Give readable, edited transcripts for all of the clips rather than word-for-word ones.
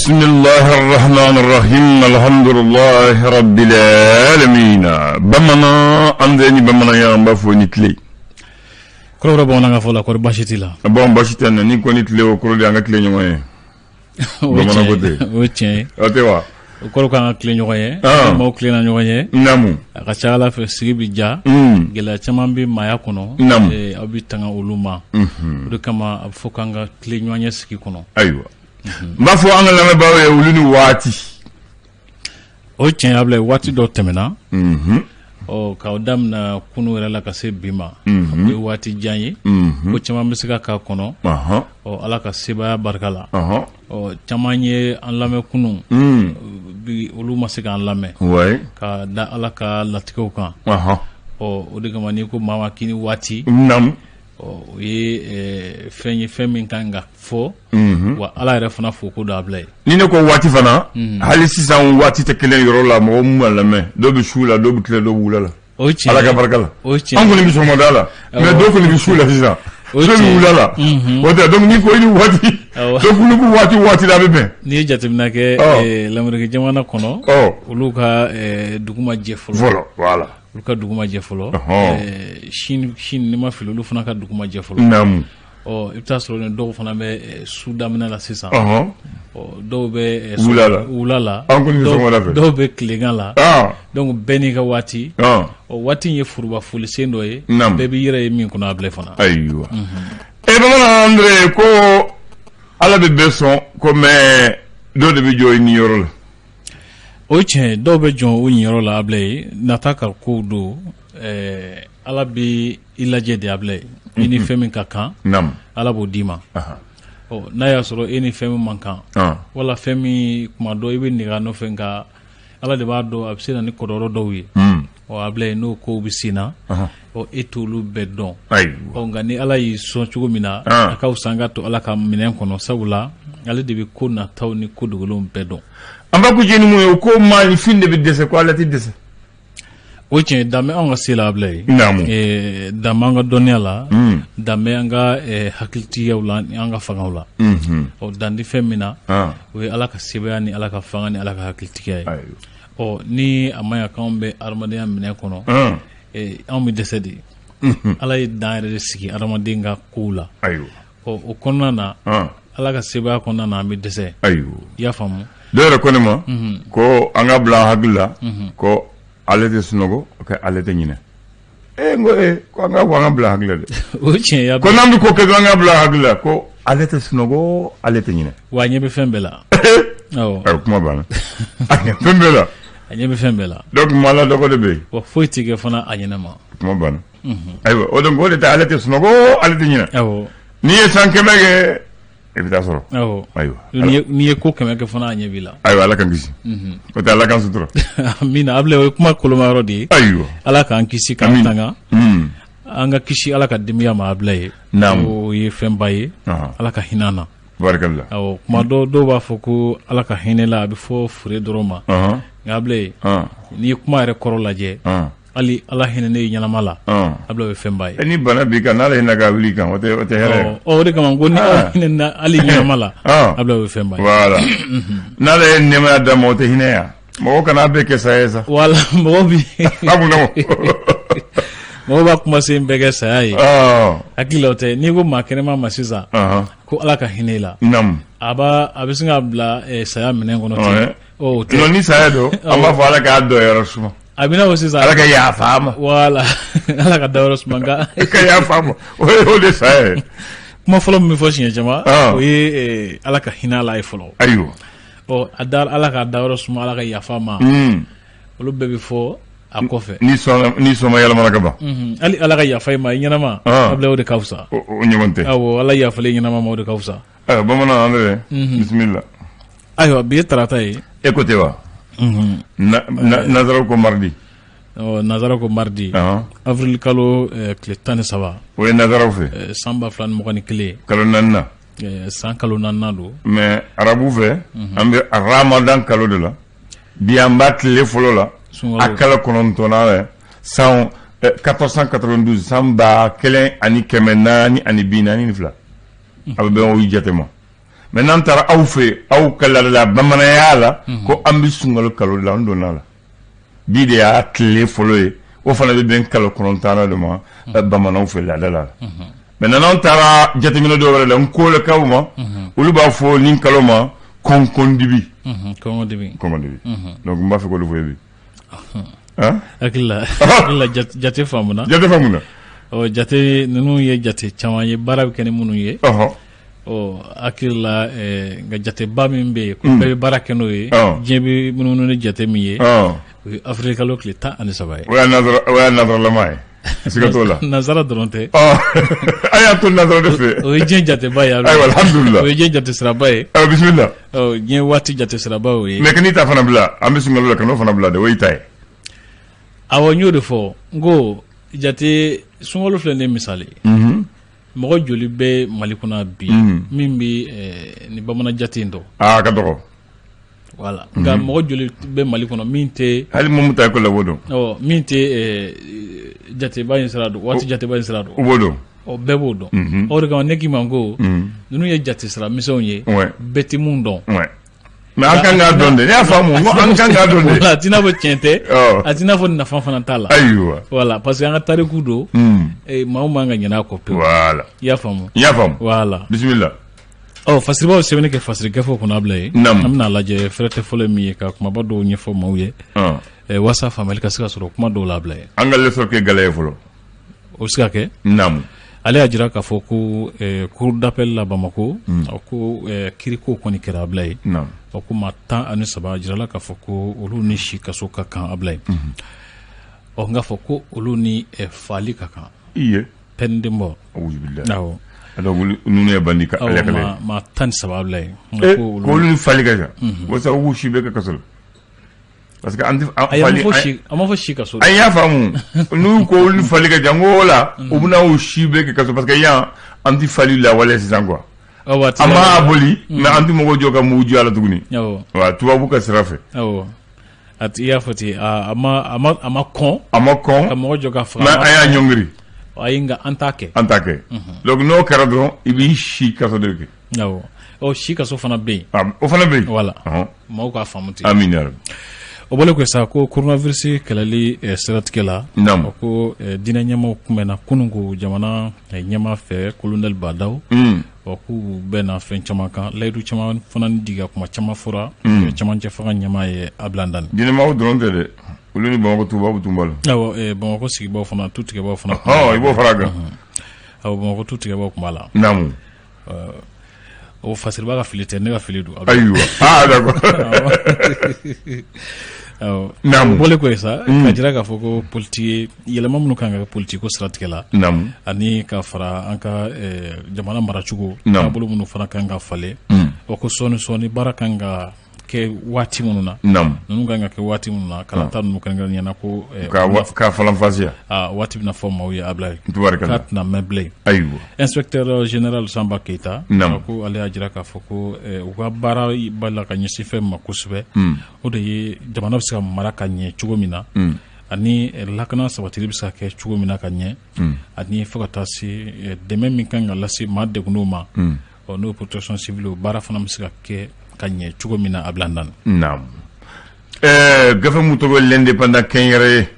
Bisimilahi rahmani rahim alhamdulilahi rabbil alamin. Bamanan an ni bamananya, an b'a fɔ ni tile. Kɔrɔ bamanan ka fɔ la, kɔri baasi t'i la? Bon, baasi tɛ na. Ni ko ni tile, o kɔrɔ de an ka tile ɲɔgɔn ye. Bamanan ko ten. O ye tiɲɛ ye. O tɛ wa? O kɔrɔ k'an ka tile ɲɔgɔn ye. Maaw tilenna ɲɔgɔn ye. A ka ca Ala fɛ, sigi bɛ ja. Gɛlɛya caman bɛ maaya kɔnɔ. Aw bɛ tanga olu ma. O de kama a bɛ fɔ k'an ka tile ɲɔgɔn ye sigi kɔnɔ. Ayiwa, n b'a fɔ an ka lamɛnbaaw ye, olu ni waati. O ye tiɲɛ ye Abulayi, waati dɔ tɛmɛna. Ɔ, k'aw daminɛ kunun yɛrɛ la ka se bi ma. O ye waati jan ye. Ko caman bɛ se ka k'a kɔnɔ. Ɔ, Ala ka sebaaya barika la. Ɔ, caman ye an lamɛn kunun. Bi, olu ma se k'an lamɛn. Ka da Ala ka latigɛw kan. Ɔ, o de kama n'i ko maa ma k'i ni waati. Ɔ, o ye fɛn ye, fɛn min kan ka fɔ. Wa Ala yɛrɛ fana fo ko don, Abulayi. Ni ne ko waati fana, hali sisan waati tɛ kelen yɔrɔ la. Mɔgɔ minnu b'a lamɛn, dɔw bɛ su la, dɔw bɛ tile, dɔw bɛ wula la. O ye tiɲɛ Ala ka barika la. O ye tiɲɛ An kɔni bɛ sɔgɔmada la, mais dɔw kɔni bɛ su la sisan. O ye dɔw bɛ tiɲɛ wula la. O tɛ? Donc n'i ko i ni waati, donc n'i ko waati waati la, a bɛ bɛn. N'i ye jateminɛ kɛ Lamɛriki jamana kɔnɔ, olu ka dugu ma jɛ fɔlɔ. Fɔlɔ, voilà. Olu ka dugu ma jɛ fɔlɔ. Chine, ni ma fili, olu fana ka dugu ma jɛ fɔlɔ. Ɔ, i bɛ taa sɔrɔ ni dɔw fana bɛ su daminɛ la sisan. Ɔ, dɔw bɛ wula la. Wula la. An kɔni bɛ sɔgɔmada fɛ. Dɔw bɛ tilegan la. Donc bɛɛ n'i ka waati. Ɔ, waati in ye foroba folisen dɔ ye. Bɛɛ b'i yɛrɛ ye min kɔnɔ, Abulayi fana. Ayiwa. E bamanan Andre, ko Ala bɛ bɛɛ sɔn ko, mais dɔw de bɛ jɔ i niyɔrɔ la. O ye tiɲɛ ye, dɔw bɛ jɔ u niyɔrɔ la, Abulayi. Nata ka kow don. Ala bɛ i lajɛ de, Abulayi, i ni fɛn min ka kan, Ala b'o d'i ma. Ɔ, n'a y'a sɔrɔ e ni fɛn min man kan, wala fɛn min kuma dɔ i bɛ nɛgɛ a nɔfɛ, nka Ala de b'a dɔn a bɛ se na ni kɔlɔlɔ dɔw ye. Ɔ, Abulayi, n'o kow bɛ sen na, ɔ, e t'olu bɛɛ dɔn. Ɔ, nka ni Ala y'i sɔn cogo min na, a ka fisa an ka to Ala ka minɛn kɔnɔ, sabula ale de bɛ ko nataw ni ko dogolenw bɛɛ dɔn. An b'a kuncɛ ni mun ye? Ko maaninfin de bɛ dɛsɛ, ko Ala tɛ dɛsɛ. O tiɲɛ, dan bɛ anw ka se la, Abulayi. Dan b'an ka dɔnniya la, dan bɛ an ka hakilitigiyaw la, an ka fangaw la. Ɔ, dan tɛ fɛn min na, o ye Ala ka sebaaya ni Ala ka fanga ni Ala ka hakilitigiya ye. Ɔ, ni a ma ɲa k'anw bɛ adamadenya minɛn kɔnɔ, anw bɛ dɛsɛ de. Ala ye dan yɛrɛ de sigi adamaden ka kow la. Ɔ, o kɔnɔna na, Ala ka sebaaya kɔnɔna na, an bɛ dɛsɛ. Ayiwa. I y'a faamu? Dɔw yɛrɛ ko ne ma ko an ka bila an hakili la ko ale tɛ sunɔgɔ, ko ale tɛ ɲinɛ. Ee, n ko ee, ko an ka an ka bila hakili la dɛ. O ye tiɲɛ ye. Ko n'an bɛ ko kɛ dɔrɔn, an ka bila hakili la ko ale tɛ sunɔgɔ, ale tɛ ɲinɛ. Wa a ɲɛ bɛ fɛn bɛɛ la. Awɔ. Ayiwa, kuma banna, a ɲɛ fɛn bɛɛ la. A ɲɛ bɛ fɛn bɛɛ la. Donc maa la dɔgɔ de bɛ yen. Wa foyi tɛ kɛ fana a ɲɛnama. Kuma banna. Ayiwa, o donc o de tɛ, ale tɛ sunɔgɔ, ale tɛ ɲinɛ. N'i ye san 100 kɛ, i bɛ taa sɔrɔ. Ayiwa, n'i ye ko 100 kɛ fana, a ɲɛ b'i la. Ayiwa, Ala k'an kisi. O tɛ, Ala k'an sutura. Amina, Abulayi, o ye kuma koloma yɔrɔ de ye. Ayiwa. Ala k'an kisi, k'an tanga. An ka kisi Ala ka dimiya ma, Abulayi. O ye fɛnba ye. Ala ka hinɛ an na. Barikala. Awɔ, kuma dɔ, dɔw b'a fɔ ko Ala ka hinɛ la, a bɛ fɔ fure dɔrɔn ma. Nka Abulayi, n'i ye kuma yɛrɛ kɔrɔ lajɛ, hali Ala hinɛ ne ye ɲɛnama la, Abulayi, o ye fɛnba ye. Ni bana b'i kan, n'Ala hinɛ ka wuli kan, o tɛ hɛrɛ ye. Ɔ, o de kama ko ni Ala hinɛ hali ɲɛnama la, Abulayi, o ye fɛnba ye. Voilà, n'Ala ye nɛɛmaya d'a ma, o tɛ hinɛ ya? Mɔgɔ kana bɛɛ kɛ saya ye sa. Wala mɔgɔ bi mɔgɔ b'a kumasen bɛɛ kɛ saya ye. Hakili la o tɛ. N'i ko maa kɛnɛma ma sisan ko Ala ka hinɛ i la, a b'a a bɛ sin k'a bila saya minɛn kɔnɔ ten. O tɛ. Ni saya don, an b'a fɔ Ala k'a dayɔrɔ suma. A bɛna o sisan. Ala ka yafa a ma. Wala, Ala ka dayɔrɔ suma, nka. Ka yafa a ma, o de saya ye. Kuma fɔlɔ min bɛ fɔ siɲɛ caman, o ye Ala ka hinɛ a la ye fɔlɔ. Ayiwa. Ɔ, a da Ala ka dayɔrɔ suma, Ala ka yafa a ma. Olu bɛɛ bɛ fɔ a kɔfɛ. Ni sɔn ni sɔn yɛlɛmana ka ban. Hali Ala ka yafa i ma i ɲɛnama. Abulayi, o de ka fisa. O ɲɔgɔn tɛ. Awɔ, Ala yafalen ɲɛnama ma, o de ka fisa. Ayiwa, bamanan an bɛ bisimila. Ayiwa, bi ye tarata ye. E ko ten wa? Nazaraw ko mardi. Nazaraw ko mardi. Avril kalo tile 13. O ye nazaraw fɛ. San 2021. Kalo naaninan. San kalo naaninan don. Mais arabu fɛ, an bɛ ramadan kalo de la. Bi an b'a tile fɔlɔ la. A kalo kɔnɔntɔnnan la, san 1492, san 1442, a bɛ bɛn o jate ma. Mais n'an taara aw fɛ yen, aw ka laada la, bamananya la, ko an bɛ sunkalo kalo la, an donna la, bi de y'a tile fɔlɔ ye, o fana bɛ bɛn kalo 9nan de ma bamananw fɛ laada la. Maintenant n'an taara jateminɛ dɔw wɛrɛ la, n kolakaw ma, olu b'a fɔ nin kalo ma kɔnkɔndibi. Kɔnkɔndibi. Kɔnkɔndibi. Donc n b'a fɛ k'olu fɔ ye bi. Hakili la, jate faamuna. Jate faamuna. Ɔ, jate ninnu ye jate caman ye, baara bɛ kɛ ni minnu ye. Ɔ, hakili la, nka jateba min bɛ yen ko bɛɛ bɛ baara kɛ n'o ye, diɲɛ bɛ munumunu ni jate min ye, o ye avril kalo tile 13 ye. O y'a nazaralama ye, siga t'o la. Nazara dɔrɔn tɛ. A y'a to nazara de fɛ. O ye diɲɛ jateba ye. Ayiwa, alhamdulillah. O ye diɲɛ jate siraba ye. Ayiwa, bisimila. Ɔ, diɲɛ waati jate siraba o ye. Mais kan'i ta fana bila, an bɛ sunkalo la, kan'o fana bila dɛ, o y'i ta ye. Awɔ, n y'o de fɔ, n ko jate sunkalo filɛ nin ye misali ye. Mɔgɔ joli bɛ Mali kɔnɔ bi min bɛ ni bamanan jate in dɔn? Aa, ka dɔgɔ. Voilà, nka mɔgɔ joli bɛ Mali kɔnɔ min tɛ. Hali mun ta école la, o b'o dɔn. Ɔ, min tɛ jateba in sira dɔn, waati jateba in sira dɔn. O b'o dɔn. Ɔ, bɛɛ b'o dɔn. O de kama ne k'i ma ko ninnu ye jate sira misɛnw ye, bɛɛ tɛ mun dɔn. Mais an kan k'a dɔn de, ne y'a faamu, n ko an kan k'a dɔn de. A t'i n'a fɔ tiɲɛ tɛ, a t'i n'a fɔ nafa fana t'a la. Ayiwa. Voilà, parce que an ka tariku don, maaw man ka ɲinɛ a kɔ pewu. Voilà. I y'a faamu. I y'a faamu. Voilà. Bisimila. Ɔ, fasiribaw sɛbɛnni kɛ fasiri gafew kɔnɔ, Abulaye. Naamu. An bɛna lajɛ fɛrɛtɛ fɔlɔ min ye ka kumaba dɔw ɲɛfɔ maaw ye, walasa faamuyali ka se ka sɔrɔ kuma dɔw la, Abulaye. An ka leçon kɛ gala ye fɔlɔ. O bɛ se ka kɛ. Naamu. Ale y'a jira k'a fɔ ko cour d'appel la Bamako, ko kiriko kɔni kɛra, Abulaye. Ɔ, ko maa 13, a jirala k'a fɔ ko olu ni si kaso ka kan, Abulaye. Ɔ, n k'a fɔ ko olu ni faali ka kan. Iye. Peine de mort. Awuzubilayi. Awɔ. Alors ninnu ye bandi ka ala kɛlɛ. Maa 13, Abulaye. Ko olu ni faali ka kan. Walasa u k'u si bɛɛ kɛ kaso la. Parce que an tɛ fali. An m'a fɔ si kaso. An y'a faamu, n'u ko olu faali ka jan, ko o la u bɛna u si bɛɛ kɛ kaso, parce que yan an tɛ fali lawaleya sisan quoi. An b'a boli, mais an tɛ mɔgɔw jɔ ka mugu jɔ a la tuguni. Wa tubabu ka sira fɛ. Awɔ. A i y'a fɔ ten, a ma kɔn. A ma kɔn. Ka mɔgɔ jɔ ka faga. Mais an y'a ɲɔngiri. Ayi, nka an t'a kɛ. An t'a kɛ. Donc n'o kɛra dɔrɔn, i b'i si kaso de kɛ. Awɔ. Ɔ, si kaso fana bɛ yen. O fana bɛ yen. Voilà. Maaw k'a faamu ten. Amina yarabi. O bɔlen kɔ sa, ko coronavirus kɛlɛli siratigɛ la, ko diinɛ ɲɛmaaw kunbɛnna kunun ko jamana ɲɛmaa fɛ, colonel Bah N'Daw. Ɔ, k'u bɛnna fɛn caman kan, layidu caman fana di ka kuma caman fɔra camancɛ fanga ɲɛmaa ye, Abdoulaye Dani. Diinɛmaaw dɔrɔn tɛ dɛ, olu ni Bamakɔ tubabu tun b'a la. Awɔ, Bamakɔ sigibaw fana, tu tigɛbaw fana. I b'o fara a kan. Awɔ, Bamakɔ tu tigɛbaw tun b'a la. Naamu. O fasiriba ka fili tɛ, ne ka fili don. Ayiwa, ah d'accord. Awɔ. Naamu. Bɔlen kɔ yen sa, ka jira k'a fɔ ko politiki yɛlɛma minnu kan ka kɛ politiki ko siratigɛ la. Naamu. Ani ka fara an ka jamana maracogo. Taabolo minnu fana kan ka falen. O ko sɔɔni sɔɔni baara kan ka kɛ waati minnu na. Naamu. Ninnu kan ka kɛ waati minnu na, kalata ninnu kɛrɛnkɛrɛnnenya la ko. K'a falanfasiya. Aa, waati bɛna fɔ maaw ye, Abulaye. Tubaarikala. K'a tɛna mɛn bilen. Ayiwa. Inspecteur général Sanba Keyita. Naamu. Ko ale y'a jira k'a fɔ ko u ka baara b'a la ka ɲɛsin fɛn ma kosɛbɛ. O de ye jamana bɛ se ka mara ka ɲɛ cogo min na. Ani lakana sabatili bɛ se ka kɛ cogo min na ka ɲɛ. Ani fo ka taa se dɛmɛ min kan ka lase maa degunnenw ma. Ɔ, n'o protection civile, o baara fana bɛ se ka kɛ ka ɲɛ cogo min na, Abdoulaye Dani. Naamu. Gafe mun tɔgɔ l'Indépendant, kɛnyɛrɛye.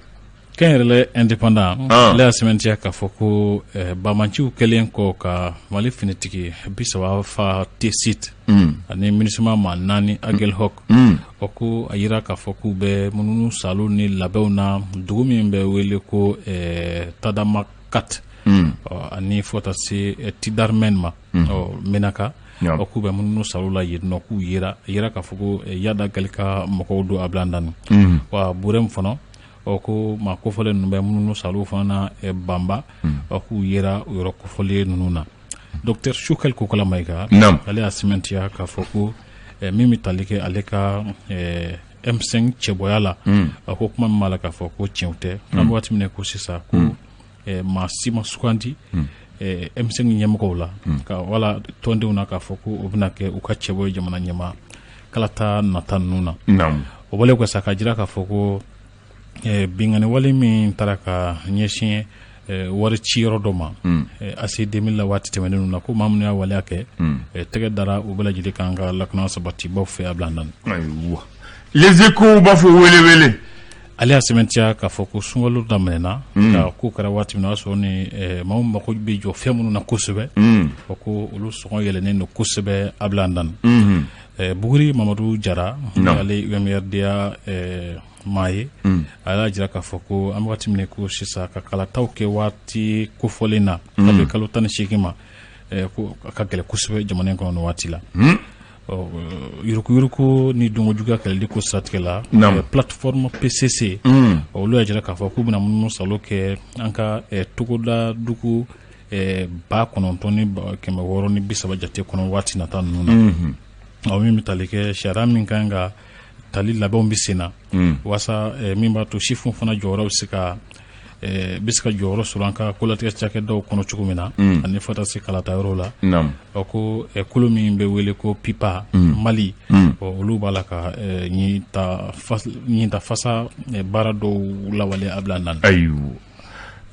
Kɛnyɛrɛye Indépendant. Ale y'a sɛmɛntiya k'a fɔ ko banbaanciw kɛlen kɔ ka Mali finitigi 30 fa Tessit ani MINUSMA maa 4 Aguelhok. O ko a jira k'a fɔ k'u bɛ munumunu salo ni labɛnw na dugu min bɛ wele ko Tadamakat. Ani fo ka taa se Tidarmen ma. Ɔ, Menaka. Ɔ, k'u bɛ munumunu salo la yen nɔ, k'u yera yera k'a fɔ ko Iyad Ag Ghali ka mɔgɔw don, Abdoulaye Dani. Wa Burem fana, ɔ, ko maa kofɔlen ninnu bɛ munumunu salo fana na Banba. Ɔ, k'u yera o yɔrɔ kofɔlen ninnu na. Docteur Choguel Kokalla Maïga. Naamu. Ale y'a sɛmɛntiya k'a fɔ ko min bɛ tali kɛ ale ka M5 cɛbɔya la. A ko kuma min b'a la k'a fɔ ko tiɲɛ tɛ. An bɛ waati min na ko sisan ko maa si ma sugandi M5 ɲɛmɔgɔw la ka wala tɔndenw na k'a fɔ ko o bɛna kɛ u ka cɛbɔ ye jamana ɲɛmaa kalata nata ninnu na. Naamu. O bɔlen kɔ sa, ka jira k'a fɔ ko binkanni wale min taara ka ɲɛsin Wari ci yɔrɔ dɔ ma ACI 2000 la waati tɛmɛnen na, ko maa minnu y'a waleya kɛ, tɛgɛ dara u bɛɛ lajɛlen kan ka lakana sabatibaw fɛ a bila naani. Ayiwa, Les Échos b'a fɔ wele wele. Ale y'a sɛmɛntiya k'a fɔ ko sunkalo daminɛna, ka ko kɛra waati min na, o y'a sɔrɔ ni maaw mako bɛ jɔ fɛn minnu na kosɛbɛ, o ko olu sɔngɔ yɛlɛnnen don kosɛbɛ a bila naani. Buguri Mamadu Jara, ale UMRDA maa ye, a y'a jira k'a fɔ ko an waati min ko sisan ka kalataw kɛ waati kofɔlen na, ka bɛn kalo 18 ma, ko a ka gɛlɛn kosɛbɛ jamana in kɔnɔ nin waati la. Yuruguyurugu ni dunkojuguya kɛlɛli ko siratigɛ la, plateforme PCC, olu y'a jira k'a fɔ k'u bɛna munumunusaalo kɛ an ka togoda dugu 9630 jate kɔnɔ waati nata ninnu na. Ɔ min bɛ tali kɛ sariya min kan ka tali labɛnw bɛ sen na, walasa min b'a to sifinw fana jɔyɔrɔ bɛ se ka jɔyɔrɔ sɔrɔ an ka kolatigɛ cakɛdaw kɔnɔ cogo min na, ani fo taa se kalata yɔrɔw la. Ɔ ko kulu min bɛ wele ko PIPA Mali, olu b'a la ka ɲin ta fasa baara dɔw lawale a bila naani. Ayiwa,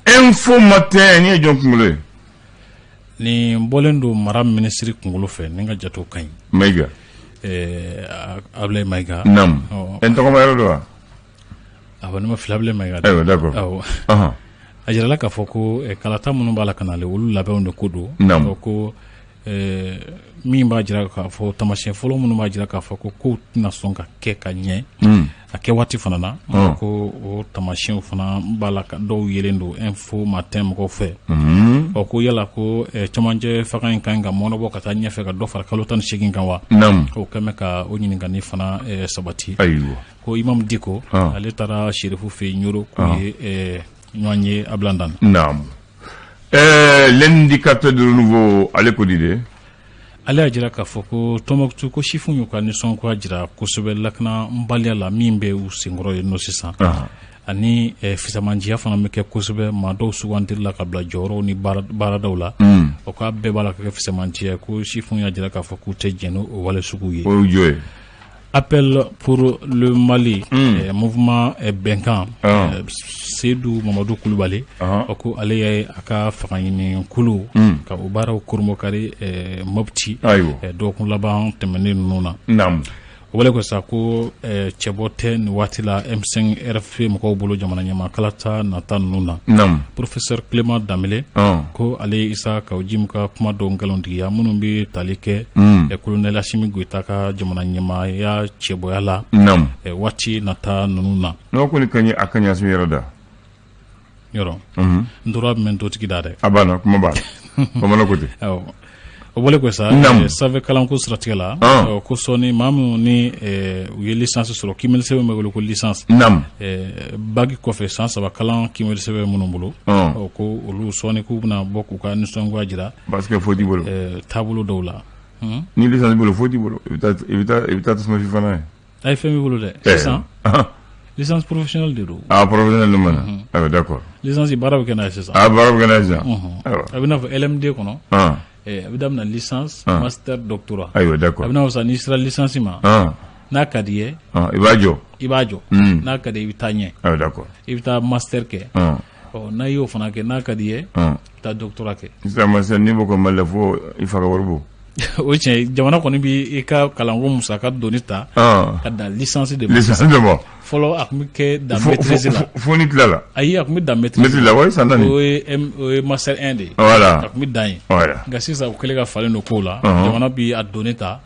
Info Matin, nin ye jɔn kunkolo ye? Nin bɔlen don mara minisiri kunkolo fɛ, ni n ka jatew ka ɲi. Mayiga. Abulaye Mayiga. Naamu, n tɔgɔma yɔrɔ don wa? Awɔ, ne ma fili, Abulaye Mayiga. Ayiwa, d'accord. Awɔ, a jirala k'a fɔ ko kalata minnu b'a la ka nalen, olu labɛnw de ko don. Ko min b'a jira k'a fɔ tamasiyɛn fɔlɔ minnu b'a jira k'a fɔ ko kow tɛna sɔn ka kɛ ka ɲɛ a kɛ waati fana na, ko o tamasiyɛnw fana b'a la ka dɔw yelen don Info Matin mɔgɔw fɛ. Ɔ ko yala ko cɛmancɛ fanga in kan ka mɔnɔbɔ ka taa ɲɛfɛ ka dɔ fara kalo 18 kan wa? O kɛlen bɛ ka o ɲininkali fana sabati. Ko Imam Diko, ale taara Serifu fɛ yen Ɲoro, k'u ye ɲɔgɔn ye Abilandan. Naamu, L'indicateur de renouveau, ale ko di de? Ale y'a jira k'a fɔ ko Tɔnbɔkutu, ko sifinw y'u ka nisɔngoya jira kosɛbɛ lakanabaliya la min bɛ u senkɔrɔ yen nɔ sisan, ani fisamanjiya fana bɛ kɛ kosɛbɛ maa dɔw sugandili la ka bila jɔyɔrɔw ni baaradaw la. O k'a bɛɛ b'a la ka kɛ fisamanjiya, ko sifinw y'a jira k'a fɔ k'u tɛ jɛn n'o wale sugu ye. O ye jɔ ye. Appel pour le Mali, mouvement bɛnkan, Seydou Mamadou Kulubali, o ko ale ye a ka fanga ɲini kulu ka o baaraw kurunbonkari Mopti dɔgɔkun laban tɛmɛnen ninnu na. O wale ko sa ko cɛbɔ tɛ nin waati la M5 RFP mɔgɔw bolo jamana ɲɛmaa kalata nata ninnu na. Professeur Clément Dambélé, ko ale ye Isa Kaw Jim ka kuma dɔw nkalontigiya minnu bɛ tali kɛ colonel Assimi Goïta ka jamana ɲɛmaaya cɛbɔya la waati nata ninnu na. N'o kɔni ka ɲi, a ka ɲi Assimi yɛrɛ da. Yɔrɔ n tora bɛ totigi da dɛ. A banna, kuma b'a la, bamanan ko ten. Awɔ, o bɔlen kɔ sa, sanfɛ kalanko siratigɛ la, ko sɔɔni maa minnu ni u ye licence sɔrɔ, kiimɛli sɛbɛn bɛ wele ko licence, bac kɔfɛ san 3 kalan kiimɛli sɛbɛn minnu bolo, ko olu sɔɔni k'u bɛna bɔ k'u ka nisɔngoya jira. Parce que foyi t'i bolo. Taabolo dɔw la. Ni licence bolo, foyi t'i bolo, i bɛ taa tasuma fana ye. A ye fɛn b'i bolo dɛ, sisan licence professionnelle de don. Ah, professionnelle de mana. Ayiwa, d'accord. Licence baara bɛ kɛ n'a ye sisan. Ah, baara bɛ kɛ n'a ye sisan. Ayiwa, a bɛ n'a fɔ LMD kɔnɔ, a bɛ daminɛ licence, master, doctorat. Ayiwa, d'accord. A bɛ n'a fɔ sisan n'i sera licence ma, n'a ka di ye, i b'a jɔ. I b'a jɔ. N'a ka di ye, i bɛ taa ɲɛ. Ayiwa, d'accord. I bɛ taa master kɛ. Ɔ n'a y'o fana kɛ, n'a ka di ye, i bɛ taa doctorat kɛ. Sisan master, n'i b'o kɛ Mali la, fo i fa ka wari bɔ. O tiɲɛ, jamana kɔni b'i ka kalanko musaka doni ta ka dan licence de ma. Licence de ma. Fɔlɔ a tun bɛ kɛ dan maîtrise la. Fo ni tila la. Ayi, a tun bɛ dan maîtrise. Maîtrise la, oui, san 4. O ye master 1 de ye. Voilà. A tun bɛ dan yen. Voilà. Nka sisan u kɛlen ka falen don kow la. Jamana bi a doni ta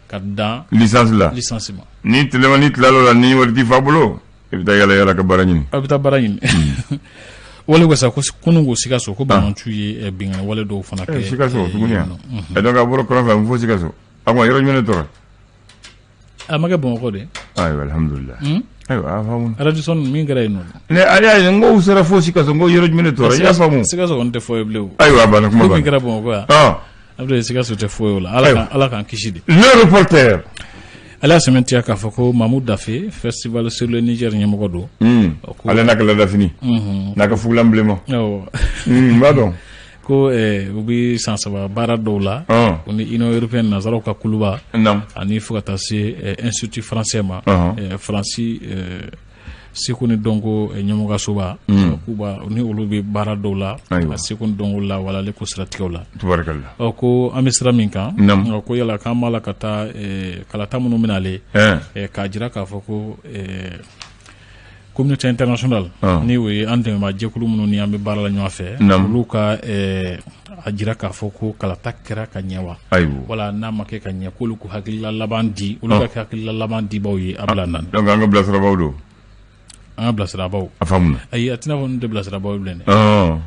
ka dan licence la. Licence ma. Ni tilema ni tilal'o la, ni wari t'i fa bolo, i bɛ taa yala yala ka baara ɲini. A bɛ taa baara ɲini. Wale ko sa ko kunun ko Sikaso, ko banbaganciw ye binkanni wale dɔw fana kɛ. Sikaso tuguni yan. Ɛ donc a bɔra kɔrɔn fɛ fo Sikaso. A ko yɔrɔ jumɛn de tora? A ma kɛ Bamakɔ de. Ayiwa, alhamdulilah. Ayiwa, a faamu. Radisson min kɛra yen nɔ. Ne a y'a ye n ko u sera fo Sikaso, n ko yɔrɔ jumɛn de tora? I y'a faamu. Sikaso kɔni tɛ fɔ ye bilen o. Ayiwa, a banna, kuma Ko banna. min kɛra Bamakɔ yan. Abdoulaye, Sikaso tɛ fɔ ye o la. Ala k'an kisi de. Le Reporter. Ale y'a sɛmɛntiya k'a fɔ ko Mahmoud Dafe, Festival sur le Niger ɲɛmɔgɔ don. Ale n'a ka ladafini. N'a ka fugulan bilenman. Awɔ. N b'a dɔn. Ko u bɛ san 3 baara dɔw la. U ni Union européenne, nanzaraw ka kuluba. Ani fo ka taa se Institut français ma. Faransi Seko ni dɔnko ɲɛmɔgɔsoba k'u b'a ni olu bɛ baara dɔw la a seko ni dɔnko la walalen ko siratigɛw la ɔ ko an bɛ sira min kan ko yala k'an b'a la ka taa kalata minnu bɛ nalen k'a jira k'a fɔ ko communauté internationale ni o ye an dɛmɛbaa jɛkulu minnu ni an bɛ baara la ɲɔgɔn fɛ olu ka a jira k'a fɔ ko kalata kɛra ka ɲɛ wa wala n'a ma kɛ ka ɲɛ k'olu k'u hakilila laban di olu ka kɛ hakilila laban dibaw ye a bila nani donc an ka bilasirabaw don an ka bilasirabaw a faamuna ayi a tɛna fɔ ninnu tɛ bilasirabaw bilen dɛ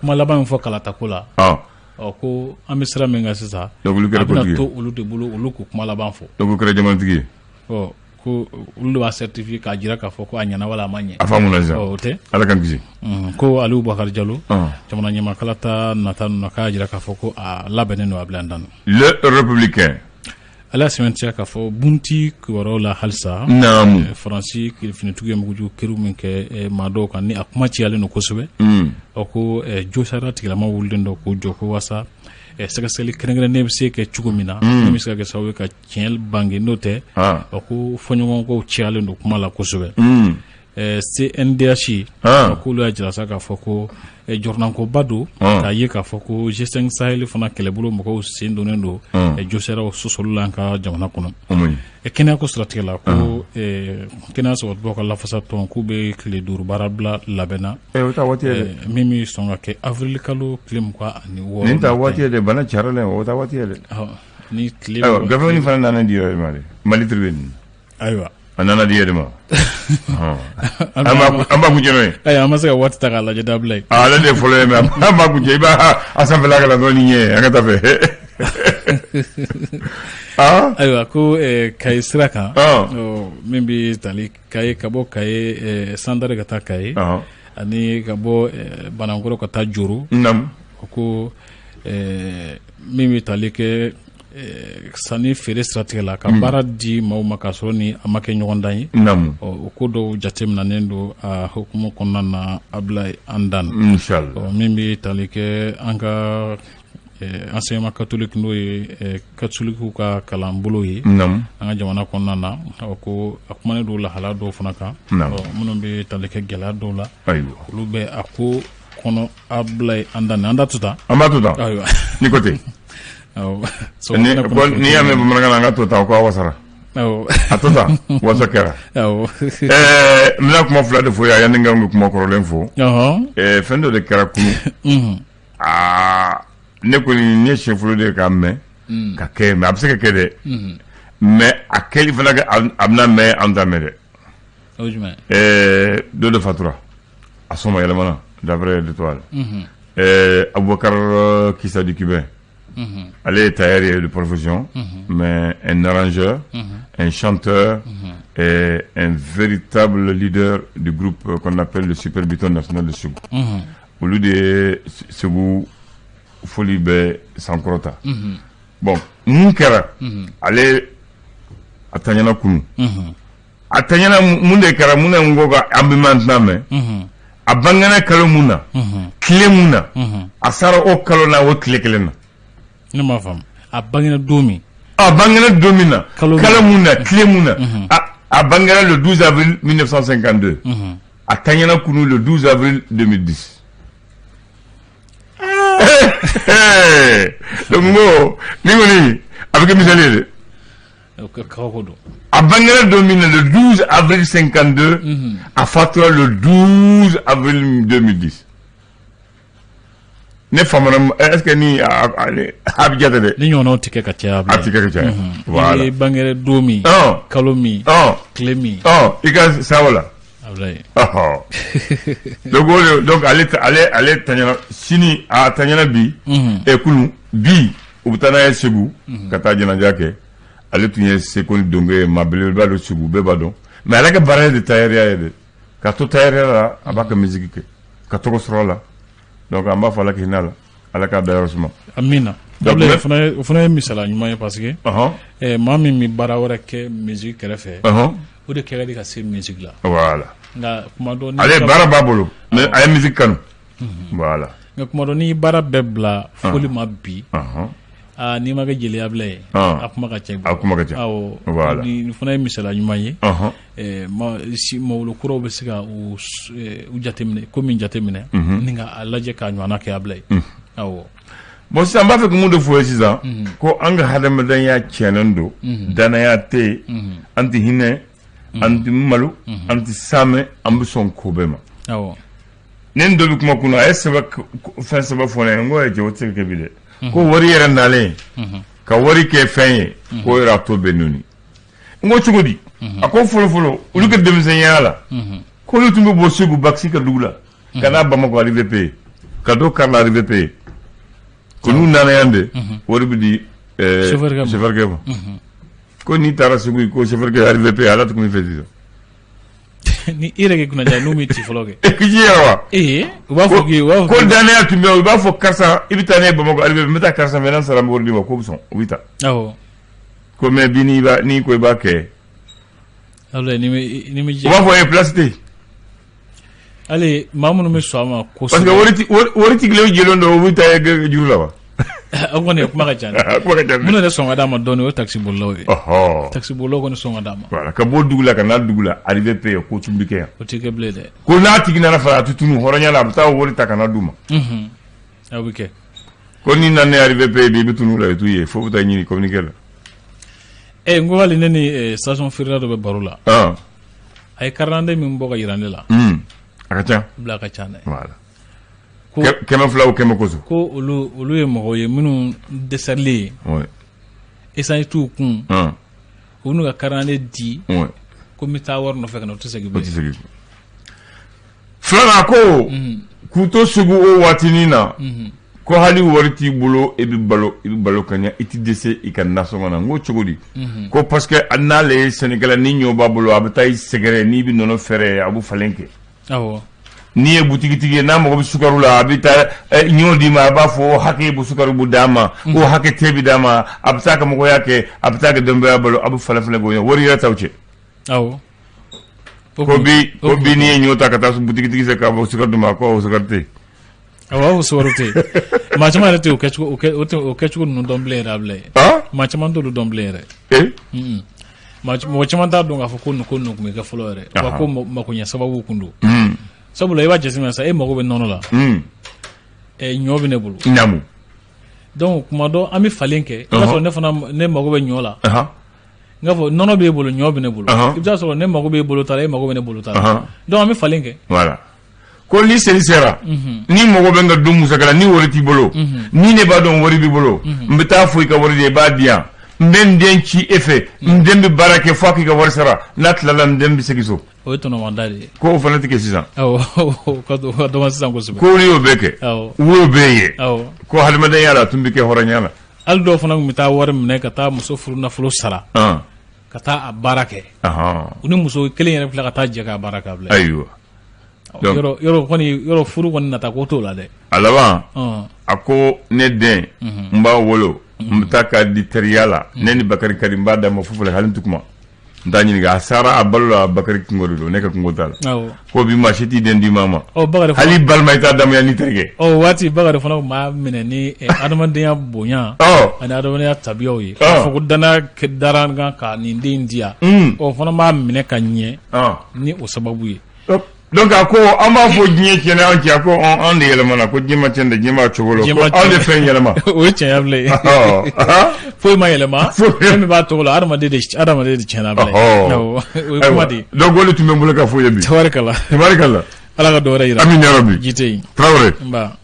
kuma laban min fɔ kalata ko la ɔ ko an bɛ sira min kan sisan donc olu kɛra a bɛna to olu de bolo olu k'u kuma laban fɔ donc olu kɛra jamanatigi ye ɔ ko olu de b'a certifier k'a jira k'a fɔ ko a ɲɛna wala a ma ɲɛ a faamuna sisan o tɛ ala k'an kisi ko Aliou Bakari Jalo jamana ɲɛmaa kalata nata ninnu k'a jira k'a fɔ ko a labɛnnen don a bila dan Le Républicain ale y'a sɛmɛntiya k'a fɔ Bounti kibaruyaw la halisa naamu Faransi finitigiw ye mugujugu kiriw min kɛ maa dɔw kan ni a kuma cayalen don kosɛbɛ ɔ ko josariya tigilama wulilen don k'u jɔ ko waasa sɛgɛsɛgɛli kɛrɛnkɛrɛnnen bɛ se kɛ cogo min na min bɛ se ka kɛ sababu ye ka tiɲɛ bange n'o tɛ ɔ ko fɔɲɔgɔnkɔw cayalen don kuma la kosɛbɛ CNDH k'olu y'a jira sa k'a fɔ ko jɔrɔnankoba don k'a ye k'a fɔ ko G5 Sahel fana kɛlɛbolo mɔgɔw sen donnen don josariyaw sɔsɔli la an ka jamana kɔnɔ kɛnɛya ko siratigɛ la ko kɛnɛya sabatibaaw ka lafasa tɔn k'u bɛ tile 5 baarabila labɛn na min bɛ sɔn ka kɛ avril kalo tile 26 nin ta waati ye dɛ bana caralen o ta waati ye dɛ ni tile gafe nin fana nana di yɛrɛ ma dɛ Mali Tribune ayiwa a nana di yɛrɛ ma an b'a kuncɛ n'o ye ayi an ma se ka waati ta k'a lajɛ dabila ye ale de fɔlɔ ye mais an b'a kuncɛ i b'a a sanfɛla kalan dɔrɔn ni ɲɛ ye an ka taa fɛ ayiwa ko Kayi sira kan min bɛ tali Kayi ka bɔ Kayi Sandare ka taa Kayi ani ka bɔ Banankɔrɔ ka taa Joro ko min bɛ tali kɛ sanni feere siratigɛ la ka baara di maaw ma k'a sɔrɔ ni a ma kɛ ɲɔgɔndan ye o ko dɔw jateminɛnen don a hukumu kɔnɔna na Abulayi an dan min bɛ tali kɛ an ka enseignement catholique n'o ye catholique ka kalanbolo ye an ka jamana kɔnɔna na ko a kumanen don lahala dɔw fana kan minnu bɛ tali kɛ gɛlɛya dɔw la olu bɛ a ko kɔnɔ Abulayi an dan an da to tan an b'a to tan ayiwa ni ko ten n'i y'a mɛn bamanankan na an ka to tan ko a wasara a to tan wasa kɛra n bɛna kuma fila de fɔ yan yanni n ka kuma kɔrɔlen fɔ fɛn dɔ de kɛra kunun aa ne kɔni ne ye siɲɛ fɔlɔ de ye k'a mɛn ka kɛ mais a bɛ se ka kɛ dɛ mais a kɛli fana a bɛna mɛn an t'a mɛn dɛ dɔ de fatura a sɔn yɛlɛmana d'après l'Étoile Abubakar Kissa dit Cubain ale ye tailleur ye de profession mais un arrangeur un chanteur et un véritable leader du groupe qu'on appelle le Super Biton National de Ségou olu de ye Segu foli bɛ sankɔrɔta bon mun kɛra ale a taɲana kunun a taɲana mun de kɛra mun na ko an bɛ man tɛna mɛn a bangena kalo mun na tile mun na a sara o kalo na o tile kelen na ne m'a faamu a bangena don min a bangena don min na kalo mun na tile mun na a bangena le 12 avril 1952 a taɲana kunu le 12 avril 2010 donc n ko nin kɔni a bɛ kɛ misali ye dɛ a bangera don min na le 12 avril 52 a fatura le 12 avril 2010 ne famana est ce que ni a bɛ jate dɛ ni ɲɔgɔnnaw tɛ kɛ ka caya a tɛ kɛ ka caya voilà i bangera don min kalo min tile min i ka sa o la donc o donc ale ale ale taɲana sini a taɲana bi ɛ kunu bi u bɛ taa n'a ye Segu ka taa janaja kɛ ale tun ye seko ni dɔnko ye maa belebeleba don Segu bɛɛ b'a dɔn mais ale ka baara de tailleur ye dɛ ka to tailleur la a b'a ka musique kɛ ka tɔgɔ sɔrɔ a la donc an b'a fɔ Ala ka hinɛ a la Ala k'a dayɔrɔ suma amina o fana ye misaliya ɲuman ye parce que maa min bɛ baara wɛrɛ kɛ musique kɛrɛfɛ o de kɛ ka di ka se musique la voilà nka kuma dɔ ale baara b'a bolo mais a ye musique kanu voilà nka kuma dɔ n'i baara bɛɛ bila foli ma bi Aa, n'i ma kɛ jeli Ablaye, a kuma ka ca i bolo. A kuma ka ca. Awɔ. Voilà. Nin fana ye misaliya ɲuman ye. Si mawolo kuraw bɛ se ka u jateminɛ, ko min jateminɛ, ni ka a lajɛ k'a ɲɔgɔnna kɛ Ablaye. Awɔ. Bon, sisan n b'a fɛ ka mun de fɔ ye sisan, ko an ka hadamadenya tiɲɛnen don, danaya tɛ yen, an tɛ hinɛ, an tɛ malo, an tɛ saamɛ, an bɛ sɔn ko bɛɛ ma. Ne ni dɔ bɛ kuma kunna, a ye fɛn saba fɔ ne ye. N ko cɛ, o tɛ se ka kɛ bi dɛ. Ko wari yɛrɛ nalen ka wari kɛ fɛn ye, k'o yɛrɛ a to bɛ nɔɔni. N ko cogo di? A ko fɔlɔ fɔlɔ, olu ka denmisɛnya la, k'olu tun bɛ bɔ Segu Bakisi ka dugu la ka n'a Bamakɔ arrivée payée, ka don car la arrivée payée, ko n'u nana yan de, wari bɛ di chauffeur ma. Ko n'i taara Segu, ko chauffeur kɛ arrivée payée, ala tun bɛ fɛ sisan. Ni i yɛrɛ k'i kunnaja, n'u m'i ci fɔlɔ kɛ. K'i yɛrɛ wa. Ee, u b'a fɔ k'i u b'a fɔ. Ko danaya tun bɛ yen, u b'a fɔ karisa, i bɛ taa ne ye Bamakɔ arrivée, n bɛ taa karisa fɛ, n'an sara n bɛ wari d'i ma, k'o bɛ sɔn, u bɛ taa. Ko mais bi n'i b'a n'i ko i b'a kɛ. Ablaye, ni bɛ. U b'a fɔ place tɛ yen. Hali maa minnu bɛ sɔn a ma kosɛbɛ. Parce que waritigi jɛlen don, u bɛ taa juru la wa. O kɔni kuma ka ca dɛ. Kuma ka ca. Minnu yɛrɛ sɔn ka d'a ma dɔɔnin, o ye taxi bolilaw ye. Taxi bolilaw kɔni sɔn ka d'a ma. Voilà, ka bɔ dugu la ka na dugu la, arrivée payée, ko tun bɛ kɛ yan. O tɛ kɛ bilen dɛ. Ko n'a tigi nana fara, a tɛ tunu hɔrɔnya la, a bɛ taa wari ta ka na d'u ma. A bɛ kɛ. Ko n'i nana ne arrivée payée bi, i bɛ tunu la, i t'u ye fo bɛ taa ɲini communiqué la. N ko hali ne ni station feerela dɔ bɛ baro la. A ye carte d'identité min bɔ ka yira ne la. A ka ca. Bila a ka ca dɛ. Voilà. 200 o 100 kosɔn. Ko olu ye mɔgɔw ye minnu dɛsɛlen ye. Essence t'u kun. U n'u ka carte d'identité di. Ko n bɛ taa wari nɔfɛ ka na, u tɛ segin bilen. U tɛ segin. Filanan ko. K'u to Segu o waatinin na. Ko hali wari t'i bolo, e bɛ balo, i bɛ balo ka ɲɛ, i tɛ dɛsɛ i ka nasɔngɔ na. N ko cogo di? Ko parce que n'ale ye sɛnɛkɛla, ni ɲɔ b'a bolo, a bɛ taa i sɛgɛrɛ, n'i bɛ nɔnɔ fɛrɛ, a bɛ falen kɛ. N'i ye butigitigi ye, n'a mago bɛ sukaro la, a bɛ taa ɲɔ d'i ma, a b'a fɔ o hakɛ bɛ sukaro bɛ d'a ma, o hakɛ te bɛ d'a ma, a bɛ taa ka mɔgɔya kɛ, a bɛ taa ka denbaya balo, a bɛ falen falen k'o ɲɛ, wari yɛrɛ t'aw cɛ. Ko bi n'i ye ɲɔ ta ka taa butigitigi fɛ k'a fɔ sukaro d'u ma, ko sukaro tɛ yen. A b'a fɔ sukaro tɛ yen. Maa caman yɛrɛ tɛ o kɛcogo ninnu dɔn bilen yɛrɛ, Ablaye. Maa caman t'olu dɔn bilen yɛrɛ. Mɔgɔ caman t'a dɔn k'a fɔ ko nin ko ninnu tun bɛ kɛ fɔlɔ yɛrɛ. Wa ko makoɲɛ sababu kun don. Sabula i b'a jateminɛ sisan, e mago bɛ nɔnɔ la. Ɲɔ bɛ ne bolo. Naamu. Donc kuma dɔ an bɛ falen kɛ. I b'a sɔrɔ ne fana ne mago bɛ ɲɔ la. N k'a fɔ nɔnɔ b'e bolo, ɲɔ bɛ ne bolo. I bɛ taa sɔrɔ ne mago b'e bolo ta la, e mago bɛ ne bolo ta la. Donc an bɛ falen kɛ. Voilà. Ko ni seli sera, ni mago bɛ n ka du musaka la, ni wari t'i bolo, ni ne b'a dɔn wari b'i bolo, n bɛ taa fɔ i ka wari de, i b'a di yan, n bɛ n den ci e fɛ, n den bɛ baara kɛ fo k'i ka wari sara, n'a tilala n den bɛ segin so. O ye tɔnɔmada de ye. Ko o fana tɛ kɛ sisan. Awɔ, o ka dɔgɔ sisan kosɛbɛ. Ko n'i y'o bɛɛ kɛ, wo bɛ yen. Ko hadamadenya la, a tun bɛ kɛ hɔrɔnya la. Hali dɔw fana tun bɛ taa wari minɛ ka taa muso furu nafolo sara. Ka taa a baara kɛ. U ni muso kelen yɛrɛ bɛ tila ka taa jɛ k'a baara k'a bila. Ayiwa. Yɔrɔ furu kɔni nata ko t'o la dɛ. A laban, a ko ne den, n b'a wolo, n bɛ taa k'a di teriya la, ne ni Bakari ka di, n b'a d'a ma fu fila, hali n tɛ kuma. N t'a ɲininka, a sara a balo la, Bakari kungo de don, ne ka kungo t'a la. Ko bi maa si t'i den di maa ma. Hali balima i t'a d'a ma yanni terikɛ. O waati Bakari fana tun b'a minɛ ni adamadenya bonya ani adamadenya tabiyaw ye. K'a fɔ ko danaya dara n kan ka nin den di yan. O fana b'a minɛ ka ɲɛ ni o sababu ye. Donc a ko an b'a fɔ diɲɛ tiɲɛna an cɛ, a ko an de yɛlɛmana, ko diɲɛ ma tiɲɛ dɛ, diɲɛ b'a cogo la, ko anw de fɛn yɛlɛma. O ye tiɲɛ bilen. Foyi ma yɛlɛma, fɛn min b'a cogo la, adamaden de tiɲɛna bilen. O ye kuma de ye. Donc o de tun bɛ n bolo ka f'u ye bi. Tabarikala. Tabarikala. Ala ka dɔ wɛrɛ jira. Amina yarabi. Ji tɛ yen. Tarawele. Nba.